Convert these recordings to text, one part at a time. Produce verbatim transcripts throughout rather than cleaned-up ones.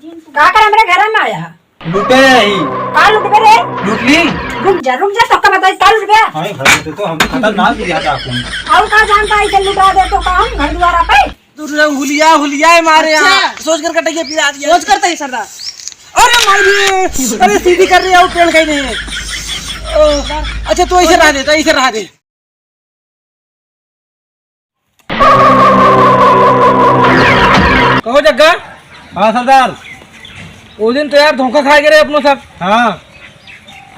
का कर हमरे घर में आया है? लूटे ही। का लूटबे रे? लूट ली। रुक जा, रुक जा, तो का बताई, का लूटबे? हाँ, घर में तो हम खतरनाक भी आता आपको। और का जानता है, इसे लुटा दे तो का हम घर द्वारा पे? तू रे हुलिया, हुलिया है मारे अच्छा। यहाँ। सोच कर कटेगी फिर आज ये। सोच करते ही सरदार। अरे मार भी। अरे सीधी कर रही है, वो पेड़ कहीं नहीं है। ओ, अच्छा तू ऐसे रह दे, तो ऐसे रह दे। कहो जग्गा। हाँ सरदार। वो दिन तो यार धोखा खा गए रे अपनों सब। हाँ।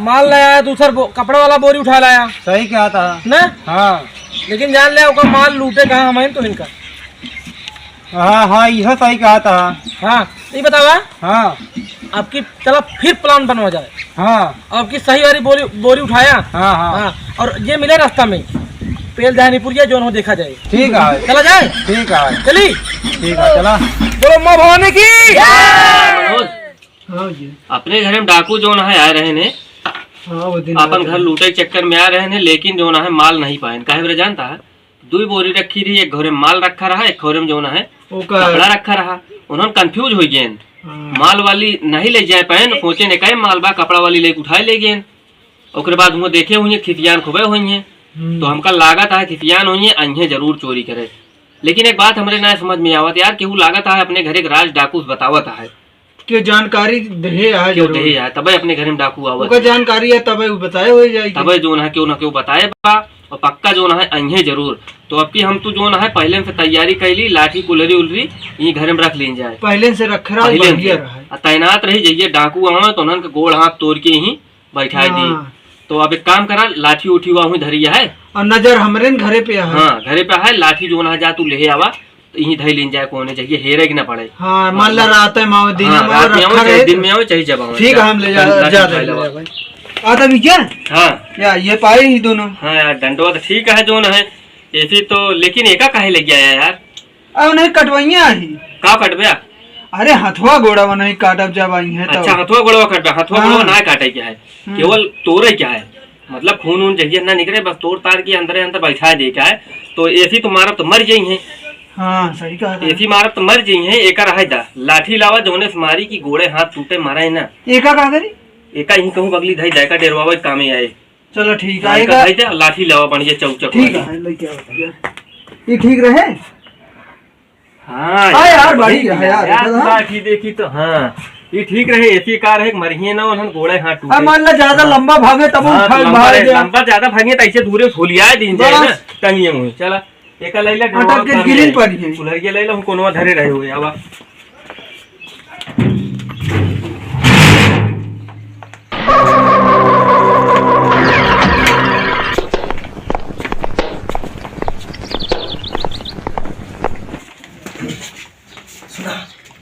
माल लाया है, दूसर बो-, कपड़ा वाला बोरी उठा लाया। सही कहा था। ना? हाँ। लेकिन जान ले, ओका माल लूटे कहाँ हम हैं तो इनका। हाँ, हाँ, यह सही कहा था। हाँ, ये बतावा। हाँ। आपकी चला फिर plan बनवा जाए। हाँ। आपकी सही वाली बोरी, बोरी उठाया। हाँ, हाँ। हाँ, और ये मिले रास्ता में, पेल दहनीपुर ये जोन हो देखा जाए। ठीक है। चला जाए? ठीक है। चली? ठीक है, चला। बोलो माँ भवानी की। मनोज, हाँ जी। अपने घर में डाकू जोन है आए रहे ने, हाँ, वो दिन अपन आए घर रहे। लूटे के चक्कर में आए रहे ने, लेकिन जोन है माल नहीं पाए। काहे बरे जानता है? दुई बोरी रखी रही, एक घोरे में माल रखा रहा, एक घोरे में जोन है ओका कपड़ा रखा रहा। उन्होंने confuse हो गए। हाँ। माल वाली नहीं ले जाए पाए, सोचे ने कहे माल बा, कपड़ा वाली लेके उठाए ले गए। ओकरे बाद हुआ देखे हुई हैं, खिसियान खूबे हुई हैं। हम्म। तो हमका लागत है खिसियान हुई हैं, अइहें जरूर चोरी करे। लेकिन एक बात हमरे ना समझ में आवत यार, केहू लागत है अपने घरे के राज डाकू से बतावत है। के जानकारी देहे है केहू जरूर। देहे है, तबे अपने घरे में डाकू आवत ओकर है। जानकारी है, तबे उ बताए हो जाई। तबे जोन है केहू ना केहू बताए बा, और पक्का जोन है अइहें जरूर। तो अब की हम तो जोन है पहले से तैयारी कैली, लाठी कुल्हरी उल्हरी यही घरे में रख लीन जाए। पहले से रख रहा, पहले बढ़िया से। रहा है। आ तैनात रही, जइये डाकू आवे तो उन्हन के गोड़ हाथ तोड़ के ही बैठाए दी। हाँ। तो अब एक काम करा, लाठी उठी हुआ हुई धरी है। और नजर हमरे न घरे पे है। हाँ, घरे पे है, लाठी जोन है जा तू ले आवा, तो यहीं धई लीन जाए, कोने चाहिए, हेरे के ना पड़े। हाँ, मान ला हाँ। रात है, मावे दिन हाँ, में, रात में रखा आओ, चाहे रहे दिन तो। में आओ, चाहे जब आओ। ठीक है, जा, हम ले जा, लाठी जा उठा रहे लेवा। हैं। आ, तभी क्या? हाँ। या, ये पाए ही दोनों। हाँ यार, डंडवा तो ठीक है, जोन है, ऐसी तो, लेकिन एका काहे ले गया यार? अब नहीं कटवाइया ही। का कटबे? अरे, हथवा गोड़वा नहीं काटब जब आई है तो। अच्छा, हथवा गोड़वा कटबे, हथवा हाँ। गोड़वा ना काटे क्या है, हम्म। केवल तोरे क्या है? मतलब खून वून जहिया ना निकले, बस तोड़ ताड़ के अंदरे अंदर बैठा दे का है। तो ऐसी तो मारब तो मर जाई है। हाँ, सही कहा था। ऐसी मारब तो मर जाई है, एकर रहे दा। लाठी लावा जौने से मारी कि गोड़े हाथ टूटे, मारे ना। एका का करी? एका यहीं कहूँ बगली धई दा, एका डेरवावे कामे आए। चलो ठीक है, हाँ, एका एका धई दा, लाठी लावा बढ़िया चौक चौक ठीक वाली। है, लेके आओ भैया। ये ठीक रहे? हाँ हाँ यार, यार, बड़ी बढ़िया है यार, यार, देखा था। लाठी देखी तो हाँ, ये ठीक रहे, ऐसी कार है, मरिए ना, उन्हन गोड़े हाथ टूटे। अब मान ला ज्यादा हाँ। लंबा भागे तब हाँ, उठा तो लंबा भाग रहे, गया। लंबा ज्यादा भागे तो ऐसे दूरे फुलिया दिन जाए ना, बस। टंगिए मुँह। चला, एक लैला अटक के गिरिन पड़ी है। उलरिया लैला, हम कोनो धरे रहे हुए, अब सुना।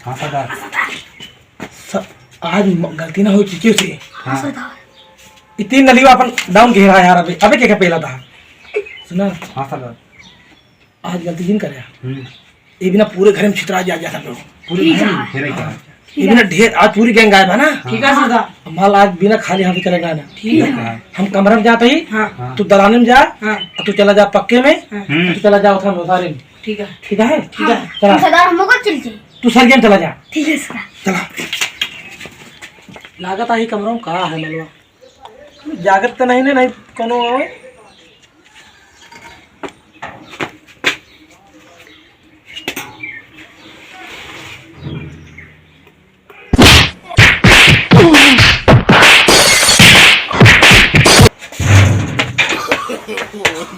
हाँ, सरदार। सब आज म-, गलती ना हो चुकी उसे। हाँ। सरदार। ई तीन नलिवा अपन down घेरा यार, अबे, अबे के, के पेला था। सुना। हाँ, सरदार। आज गलती जिन करे। हम्म। ये बिना पूरे घर में छितरा जा, जा सब लोग। पूरे घर में? ठीक है। ये बिना ढेर, आज पूरी gang गायब है ना? ठीक है, सरदार। माल आज बिना खाली हाथ चलेगा ना। ठीक है। हम कमरा में जाते ही, हाँ। तू दलाने में जा, हाँ। तू चला जा पक्के में, हाँ। तू चला जा उधर ओसारे में। ठीक है। ठीक है? ठीक है। चला। सरदार, हम ओकर चल जाई। तू सरगे में चला जा। ठीक है, सरदार। चला। लागत आही कमरा में का है मलवा? जागत तो नहीं ना, नहीं कोनो आवे।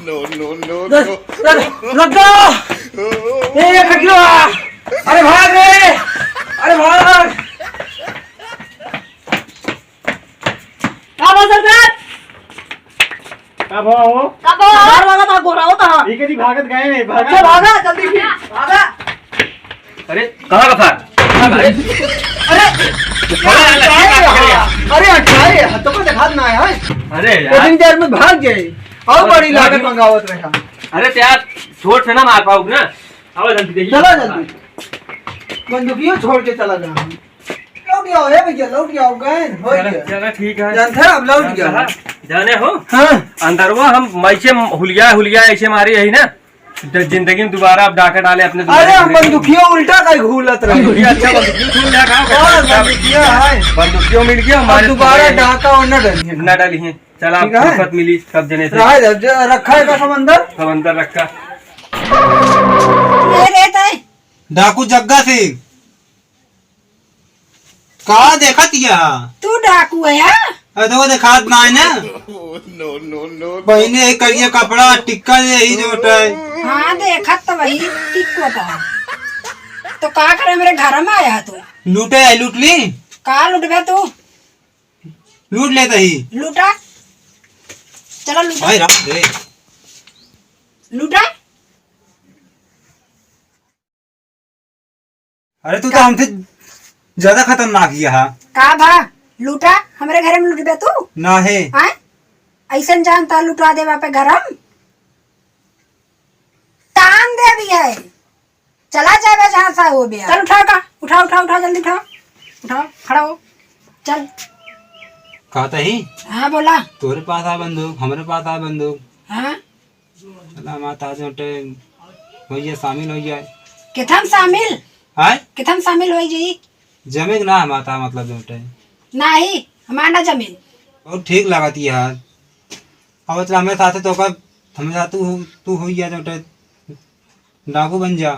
No, no, no, रुक, no। रुक, रुक जा। ए, ये खटिया। अरे भाग रे। अरे भाग। का बा सरदार? का भवा हो? का बा? सरदार भागा था, गोरा होता है। ठीक है जी, भागत गए नहीं, भागा। अच्छा, भागा, जल्दी फिर, भागा। अरे, कहाँ का था? अरे, अरे, अरे, अरे, अरे, अरे, अरे, तो को दिखात ना है। अरे यार। इतनी देर में भाग गए। और अरे, बड़ी लाठी भाग। मंगावत रहा। अरे, तो यार, छोट से ना मार पाओ ना। आओ जल्दी, देखिए। चला जल्दी। बंदूकियों छोड़ के चला जा। लौट जाओ, हे भैया, लौट जाओ, गए, हो चला, गया। चला, ठीक है। जानते हैं, अब लौट जाओ। जाने हो? हाँ। अंदरवा हम मैसे हुलिया, हुलिया ऐसे मारे यही ना। द-, जिंदगी में दोबारा अब डाका डाले अपने अरे, हम बंदूकिया उल्टा कर घूलत रहे। बंदूकिया, अच्छा, बंदूकिया घूल लिया, कहाँ बस, बंदूकिया है। बंदूकिया मिल गया, अब हमारे दोबारा डाका और न डलिए। न डलिए। चला, ठीक है। फुर्सत मिली सब जने से। रहा है, ज-, रखा है का समंदर? समंदर रखा। ये रहता है। डाकू जग्गा सिंह। का देखत हिया? तू डाकू है, हाँ? अरे तो वो देखात ना है ना। बहिने, ये करिया कपड़ा, टिक्का, यही जो होता है। हाँ, देखत तो वही टिक्को था। तो का करे, मेरे घर में आया तू? लूटे है, लूट ली। का लूटबे तू? लूट लेता ही। लूटा। चलो लूटा। भाई राम रे। लूटा। अरे तू तो का? हमसे ज्यादा खतरनाक हिया हा। का भा? लूटा, हमरे घरे में लुटबे तू? ना है। हाँ? ऐसन जानता लुटा देवा पे गरम? तान दे भी है। चला जाबे जहाँ सा हो बे। चल उठा का, उठा, उठा, उठा, जल्दी उठा। उठा, खड़ा हो। चल। कहता ही? हाँ, बोला। तोरे पास आ बंदूक, हमरे पास आ बंदूक। हाँ। चला, हमार ताज होटे, भैया शामिल हो जाए। किथम शामिल? आय? किथम शामिल हो जाई? जमे के ना हमार ता मतलब जोटे। नाही, हमार ना जमे। बहुत ठीक लागत यार। अब चला, हमें साथे तो कर, हमें साथ तू हो, तू हो गया जोटे। डाकू बन जा।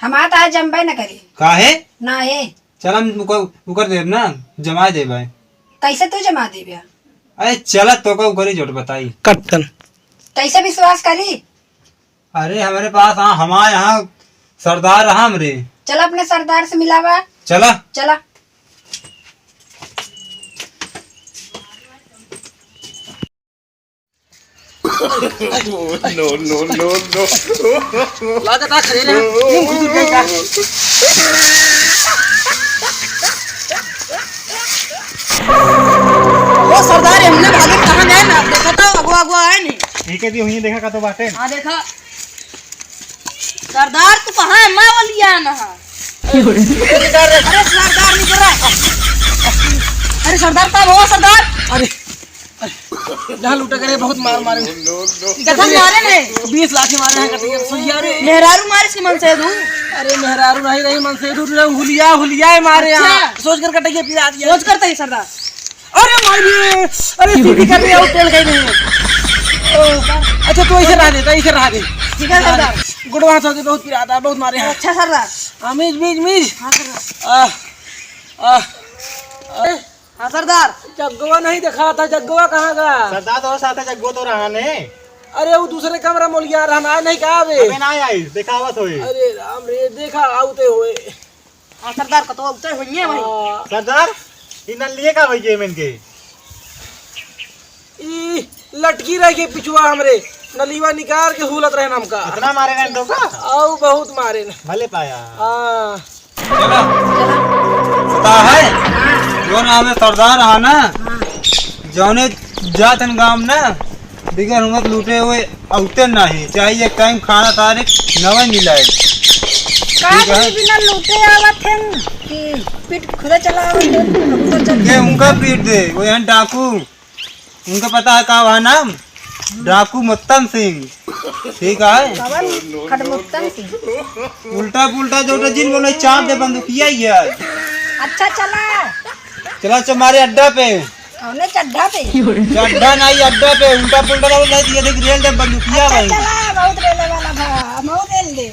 हमार ता जमबे न करे। काहे? नाही। चल, हम उकर, उकर देब ना, जमा देब भाई। कैसे तू जमा देबे? अरे चला, तो का उकरी जोट बताई। कट्टन। कैसे विश्वास करी? अरे हमरे पास, हाँ, हमारे यहाँ सरदार रहा हमरे। चला अपने सरदार से मिलावा। चला। चला। No, no, no, no। लागत आ खरीला। यूं घुसुर गई का? ओ सरदार, हमने भागे कहाँ गए ना? देखा तो अगुआ, अगुआ आए नहीं। ठीक है जी, वहीं देखा का तो बातें। हाँ, देखा। सरदार, तू कहाँ है? मैं वलिया ना। अरे सरदार, नहीं कर रहा। अरे सरदार, कब हो सरदार? अरे, अरे, जहाँ लूटा करे, बहुत मार मारे। कितना मारे ने? बीस लाठी मारे हैं, कटिया सुइया रे। मेहरारू मारे इसकी मनसेधू। अरे मेहरारू नहीं रही, मनसेधू रे, हुलिया, हुलिया है मारे अच्छा। यहाँ। सोच कर कटेगी, फिर आ गया। सोच करते ही सरदार। अरे मार दिए, अरे सीटी कर रही है, वो तेल गई नहीं। ओ, अच्छा, तो इसे रह दे, तो इसे रह दे। ठीक है सरदार। गुड़वा तो बहुत पिराता, बहुत मारे हैं। अच्छा सरदार। हाँ, मीज, मीज, मीज। हाँ सरदार। आह, आह, अरे, हाँ सरदार। जग्गवा नहीं देखा था, जग्गवा कहाँ का? सरदार, तो साथ जग्गो तो रहा ने। अरे, वो दूसरे कमरा में लिया रहना है, नहीं का आवे? अबे ना आई, देखावत होई। अरे राम रे, देखा आवते होए। हाँ सरदार, कतो उतर होइए भाई। हाँ। सरदार, ई नलिए का होइए इनके? ई लटकी रह के पिछुआ हमरे नलीवा निकाल के हुलत रहे हमका। इतना मारे गए तो का? आऊ बहुत मारे न। भले पाया। हाँ। चला। पता है? हाँ। जो नाम है सरदार रहा ना, हाँ। जौने जातन गांव ना, बिगर हुमत लूटे हुए अउते नाही, चाहे एक टाइम खाना तारे नवे मिलाए। का ठीक है। बिना लूटे आवत हैं कि पीट खुदा चला आवत हैं, खुदा चल के उनका पीट दे, वो यहाँ डाकू, उनका पता है का वहाँ नाम? डाकू मुत्तम सिंह, ठीक है? कवन खटमुत्तम सिंह? उल्टा पुल्टा जो जिन बोले चाप दे बंदूकिया ही है। अच्छा चला। चला चमारे अड्डा पे। कौने चड्ढा पे? चड्ढा नहीं, अड्डा पे। उल्टा पुल्टा ना बोल, नहीं तो ये देख, रेल दे बंदूकिया अच्छा, भाई। चला, बहुत रेले वाला भा, हम और रेल दे।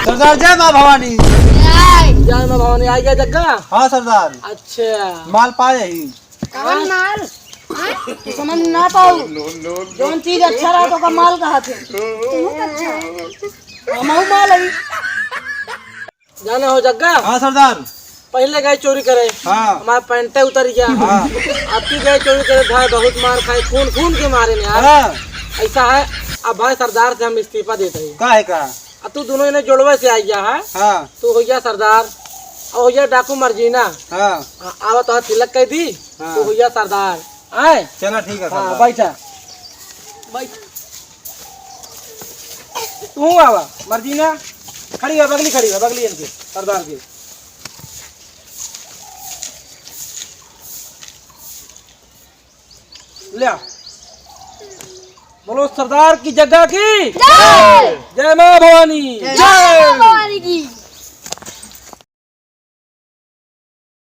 सरदार, जय माँ भवानी। जय। जय माँ भवानी, आ गया जग्गा? हाँ सरदार। अच्छा। माल पाए ही। कवन माल? हाँ? तू समझ ना पाऊ। जौन चीज अच्छा रहा तो का माल कहा थे? तू अच्छा। हम माल है। जाना हो जग्गा? हाँ सरदार। पहले गए चोरी करे, हाँ। हमारा पैंटे उतर गया। हाँ। अब की गए चोरी करे भाई, बहुत मार खाए, खून खून के मारे ने यार। हाँ। ऐसा है, अब भाई सरदार से हम इस्तीफा देते हैं। का है का? अब तू दोनों इन्हें जोड़वे से आ गया है। हाँ। तू हो गया सरदार, और हो गया डाकू मर्जीना। हाँ। हाँ, आवा तो हाथ तिलक कह दी, हाँ। तू हो गया सरदार। आए? चला ठीक है हाँ, सरदार। बैठा। बैठ। तू आवा, मर्जीना। खड़ी है, बगली खड़ी है, बगली इनके, सरदार के। ले आ। बोलो सरदार की जग्गा की जय। जय माँ भवानी। जय माँ भवानी की।